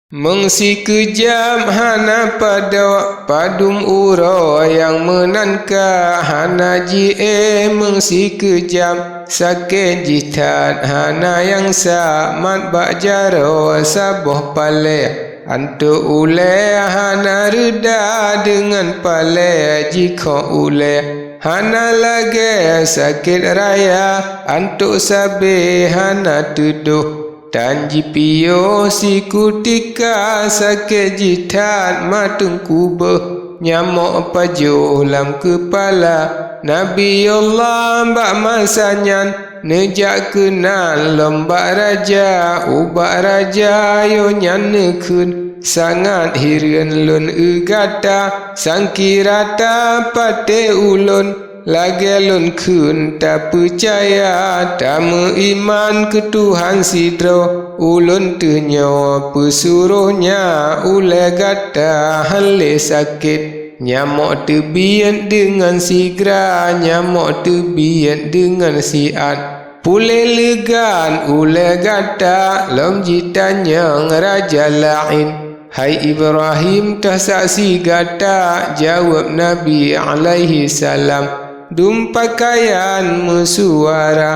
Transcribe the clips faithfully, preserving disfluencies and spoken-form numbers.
Meusikeujab hana padok, padum uroe nyang meunan ka hana jiéh. Meusikeujab sakét jih that hana nyang sa, mat bak jaroe saboh palée. Antok ulée hana reuda deungon palée jikheun ulée. Hana lagée sakét raya, antok sabé hana teudoh. Tan jipiôh sikutika, sakét jih that mantong kubeuh, nyamok pajoh lam keupala. Nabiullah bak masa nyan neujak keunan lom bak raja, ubak raja yo nyan neukheun, "Sangat hireuen lôn eu gata, sangkira tapatéh ulôn." Lagée lôn kheun tapeucaya, tameuiman keu Tuhan sidroe. Ulôn teunyoe peusuroh nyan ulée gata hán lé sakét. Nyamok teubiet deungon sigra, nyamok teubiet deungon siat. Puléh leugat ulée gata lom jitanyong raja laén. "Hai Ibrahim, toh saksi gata," jaweueb Nabi alaihi salam. Dum peukayan meusuara,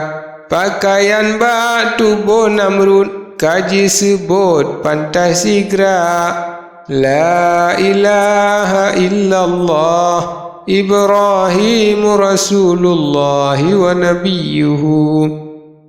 peukayan bak tuboh Namrud ka jiseubot pantai sigra, "La ilaha illallah, Ibrahim Rasulullah wa nabiyyuhu."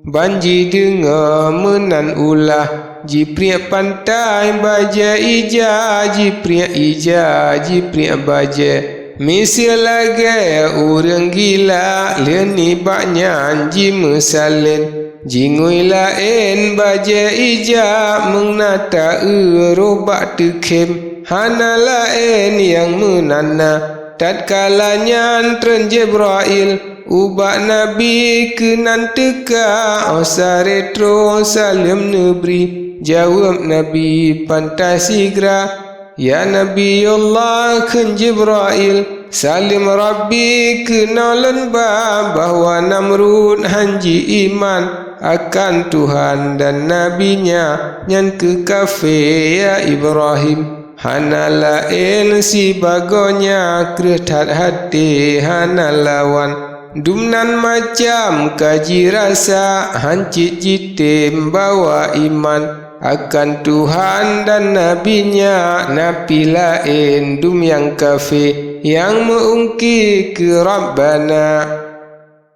Ban jideungoe meunan ulah, jipriek pantai bajée ija, jipriek ija, jipriek bajée. Miseue lagée ureuëng gila, lheueh nibak nyan jimeusalén. Jingui laén bajée ija, meuna taeu roh bak teukhém. Hana laén nyang meunan na. Tatkala nyan treun Jibrail ubak Nabi keunan teuka, óh saré troh saleuem neubri. Jaweueb Nabi pantai sigra, "Ya Nabiullah," kheun Jibrail, "saleuem Rabbi keunoe lôn ba bahwa Namrud hán jiiman akan Tuhan dan Nabi-Nya, nyan keuh kafé, ya Ibrahim." Hana laén sibagoe nyan kreueh that até hana lawan. Dumnan macam ka jirasa hán cit jitem bawa iman akan Tuhan dan Nabi-Nya, na pih laén dum nyang kafé nyang meu-ungki keu Rabbana.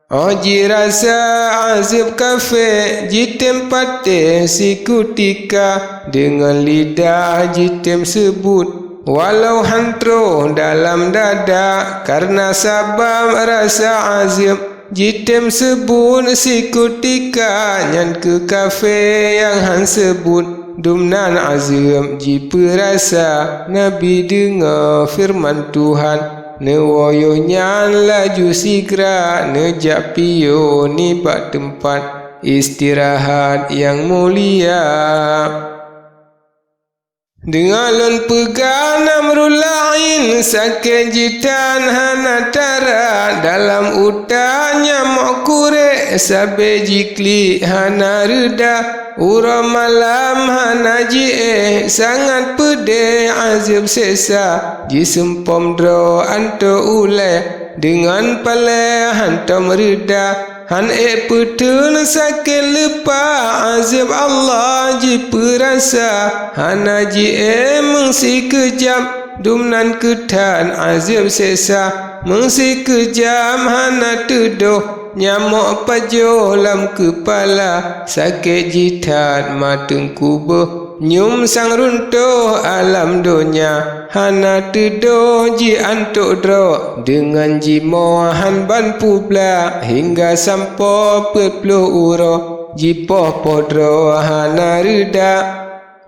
Óh jirasa azeub kafé, jitem patéh sikutika, deungon lidah jitem seubut, walau hán troh dalam dada. Kareuna sabab rasa azeub, jitem seubut sikutika, nyan keuh kafé nyang hán seubut. Dumnan azeub jipeurasa, Nabi deungoe feureuman Tuhan. Neuwoe nyan laju sigra neujak piôh nibak teumpat istirahat nyang mulia. Deungoe lôn peugah Namrud laén, sakét jih that hana tara, dalam uta nyamok kurek sabé jiklik hana reuda. Uroe malam hana jiéh, sangat peudeh azeub seksa, jiseumpom droe antoe ulée, deungon palée hantom reuda. Hán ék peuteun sakét leupah, azeub Allah jipeurasa, hana jiéh meusikeujab, dumnan keuh that azeub seksa, meusikeujab hana teudoh. Nyamok pajoh lam keupala, sakét jih that mantong kubeuh, nyum sang runtoh alam donya. Hana teudoh jiantok droe, deungon jimoe hán ban peubla, hingga sampoe peuet ploh uroe, jipoh-poh droe hana reuda.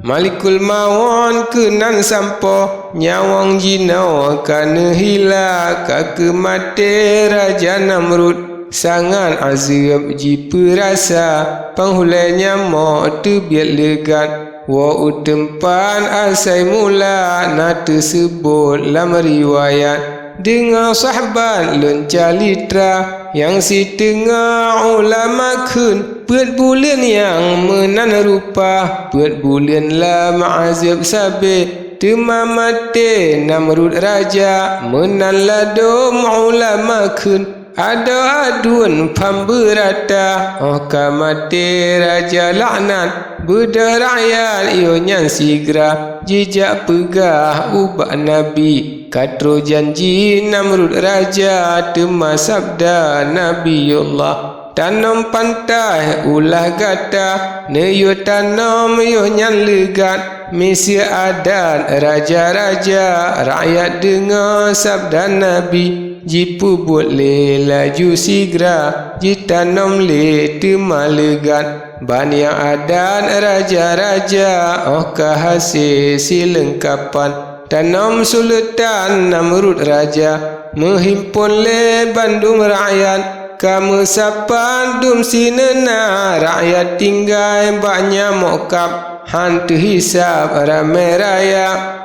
Malikul Mawöt keunan sampoe, nyawöng jinoe ka neuhila, ka keuh maté Raja Namrud. Sangat azeub jipeurasa, panghulée nyamok teubiet leugat. Woe u teumpat asai mula na teuseubot lam riwayat, deungoe sahabat lôn calitra. Nyang siteungoh ulama kheun, peuet buleuen nyang meunan rupa, peuet buleuen lam azeub sabe, teuma maté Namrud raja, meunan ladôm ulama kheun. Adoe aduen pham beurata, 'oh ka maté raja laknat, beudôh rakyat yoh nyan sigra jijak peugah ubak Nabi, ka troh janji Namrud raja, teuma sabda Nabiullah, tanom pantai ulah gata, neuyue tanom yoh nyan leugat, miseue adat raja-raja, rakyat deungoe sabda Nabi. Jipeubuet lé laju sigra, jitanom lé teuma leugat. Ban nyang adat raja-raja, 'oh ka hase sileungkapan. Tanom suleutan Namrud raja, meuhimpon lé bandum rakyat. Ka meusapat dum sineuna, rakyat tinggai bak nyamok kab, han teuhisab ramé raya.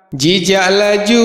Jijak laju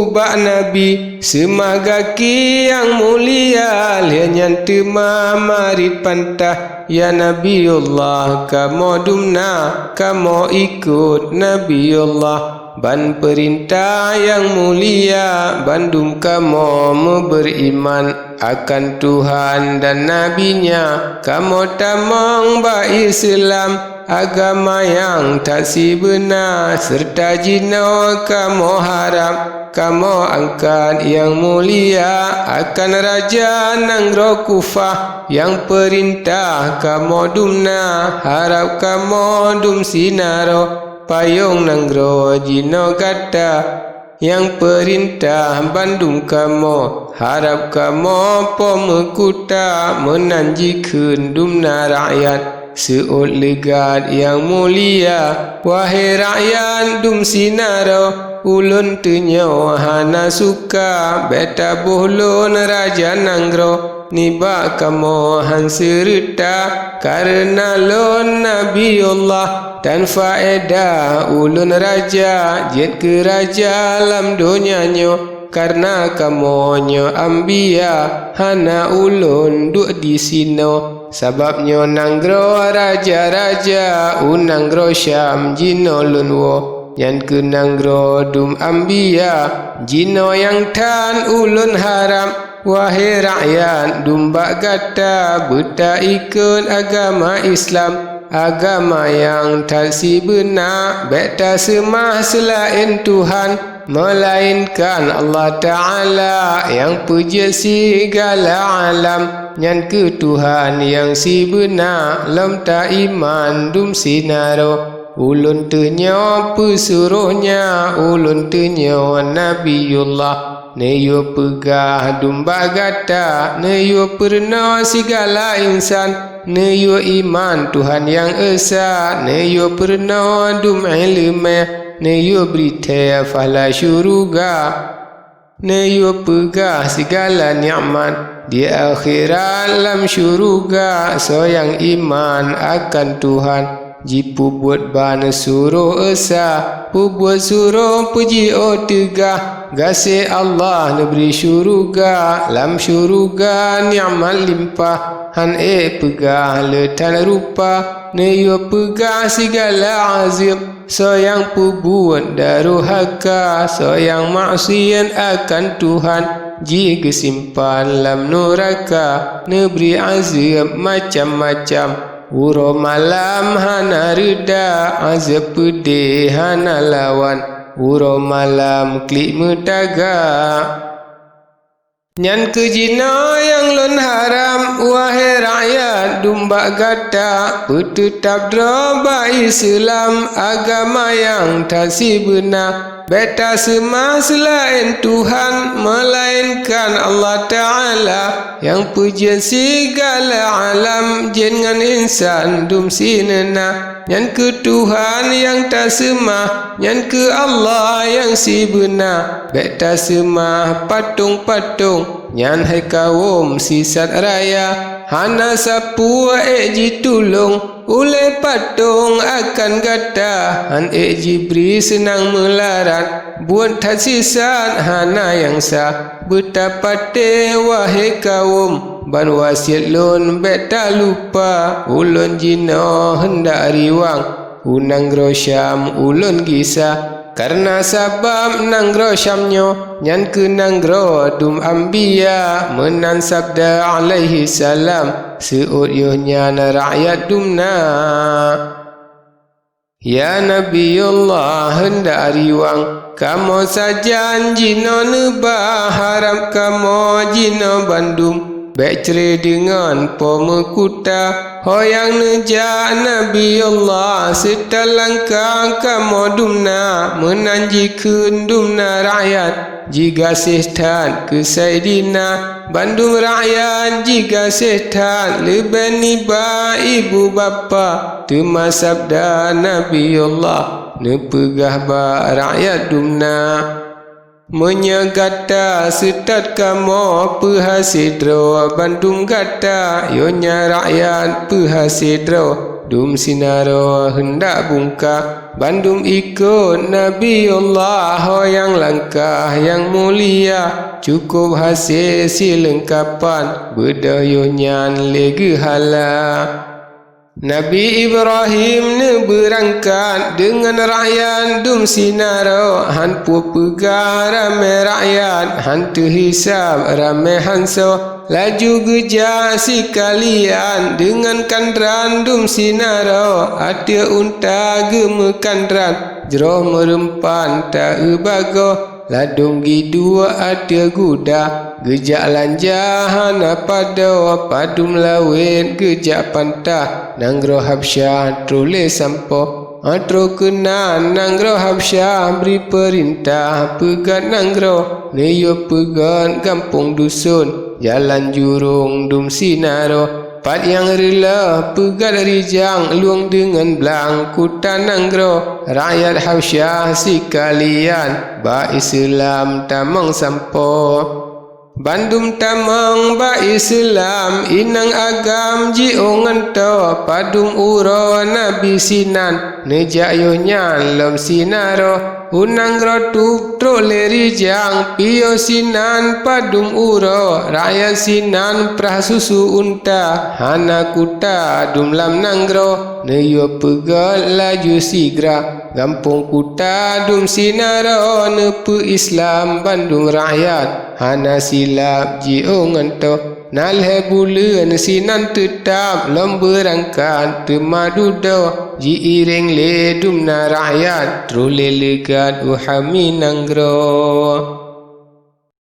ubak Nabi, seumah gaki nyang mulia, lheueh nyan teuma marit pantah, "Ya Nabiullah, kamoe dumna, kamoe ikot Nabiullah, ban peurintah nyang mulia, bandum kamoe meubeuriman." Akan Tuhan dan Nabi-Nya, kamoe tamong bak Islam, agama nyang that sibeuna, seureuta jinoe kamoe harab, kamoe angkat nyang mulia akan raja nanggroe Kufah, nyang peurintah kamoe dumna, harab kamoe dum sinaroe, payong nanggroe jinoe gata. Nyang peurintah bandum kamoe, harab kamoe po meukuta, meunan jikheun dumna rakyat. Seuôt leugat nyang mulia, wahé rakyat dum sinaroe, ulôn teunyoe hana suka, bék taboh lôn raja nanggroe. Nibak kamoe han seureuta, kareuna lôn Nabiullah, tan faedah ulôn raja jeuet keu raja lam donya nyoe. Kareuna kamoe nyoe anbiya, hana ulôn duek disinoe. Sabab nyoe nanggroe raja-raja, u nanggroe Syam jinoe lôn woe. Nyan keuh nanggroe dum anbiya, jinoe nyang that ulôn harab. Wahé rakyat, dum bak gata beutaikot agama Islam, agama nyang that sibeuna, bék taseumah seulaén Tuhan, meulaénkan Allah Ta'ala nyang peujeuet sigala alam. Nyan keuh Tuhan nyang sibeuna, lom taiman dum sinaroe. Ulôn teunyoe peusuroh nyan, ulôn teunyoe Nabiullah. Neuyue peugah dum bak gata, neuyue peurunoe sigala insan, neuyue iman Tuhan nyang esa, neuyue peurunoe dum iéleumé, neuyue bri thée pahla syeuruga. Neuyue peugah sigala nikmat di akhirat lam syeuruga, soe nyang iman akan Tuhan, jipeubuet ban suroh esa, peubuet suroh peujiôh teugah, gaséh Allah neubri syeuruga, lam syeuruga nikmat limpah, han ék peugah le that rupa, neuyue peugah sigala azeub. Soe nyang peubuet daruhaka, soe nyang maksiet akan Tuhan, jih geusimpan lam nuraka, neubri azeub macam-macam. Uroe malam hana reuda, azeub peudeh hana lawan, uroe malam klik meutaga. Nyan keuh jinoe nyang lôn harab, wahé rakyat, dum bak gata, peuteutab droe bak Islam, agama nyang that sibeuna. Bék taseumah seulaén Tuhan, meulaénkan Allah Ta'ala, nyang peujeuet sigala alam, jin ngon insan dum sineuna. Nyan keuh Tuhan nyang taseumah, nyan keuh Allah nyang sibeuna. Bék taseumah patong-patong, nyan hai kawöm sisat raya. Hana sapeue ék jitulông, ulée patong akan gata, han ék jibri seunang meularat. Buet that sisat hana nyang sa, beutapatéh wahé kawöm. Ban wasiet lôn bék talupa, ulôn jinoe heundak riwang, u nanggroe Syam ulôn gisa. Kareuna sabab nanggroe Syam nyoe, nyan keuh nanggroe dum anbiya, meunan sabda alaihi salam, seuôt yoh nyan rakyat dum na. Ya Nabiullah, heundak riwang, kamoe sajan jinoe neuba, harab kamoe jinoe bandum. Bék cre deungon po meukuta, ho nyang neujak Nabiullah, seutalangkah kamoe dum na, meunan jikheun dum na rakyat. Jigaséh that keu Saidina, bandum rakyat jigaséh that, leubeh nibak ibu bapa. Teuma sabda Nabiullah, neupeugah bak rakyat dum na, meunyoe gata seutôt kamoe peuhase droe bandum gata, yoh nyan rakyat peuhase droe, dum sinaroe heundak bungka. Bandum ikot Nabiullah ho nyang langkah nyang mulia, cukôp hase sileungkapan, beudôh yoh nyan lé geuhala. Nabi Ibrahim neubeurangkat deungon rakyat dum sinaroe, han peue peugah ramé rakyat, han teuhisab ramé hansoe. Laju geujak sikalian deungon kantran dum sinaroe, ateueh unta geumeukantran, jroh meureumpan ta-eu bagoe, ladôm giduek ateueh guda. Geujak lanja hana padôh, padum lawét geujak pantah, nanggroe Habsyah troh lé sampoe. Ôh troh keunan nanggroe Habsyah bri peurintah, peugét nanggroe, neuyue peugét gampông dusun, jalan jurông dum sinaroe. Pat nyang reuloh peugét rijang lueng deungon blang kuta nanggroe, rakyat Habsyah sikalian bak Islam tamong sampoe. Bandum tamong bak Islam, inong agam jiôh ngon toe, padum uroe Nabi sinan, neujak yoh nyan lom sinaroe. U nanggroe Tub trok lé rijang, piôh sinan padum uroe, rakyat sinan prah susu unta, hana kuta dum lam nanggroe, neuyue peugét laju sigra. Gampông kuta dum sinaroe neupeu Islam bandum rakyat, hana silap jiôh ngon toe. Na lhée buleuen sinan teutab lom beurangkat, teuma dudoe ji-iréng lé dum na rakyat, troh lé leugat u Hami nanggroe.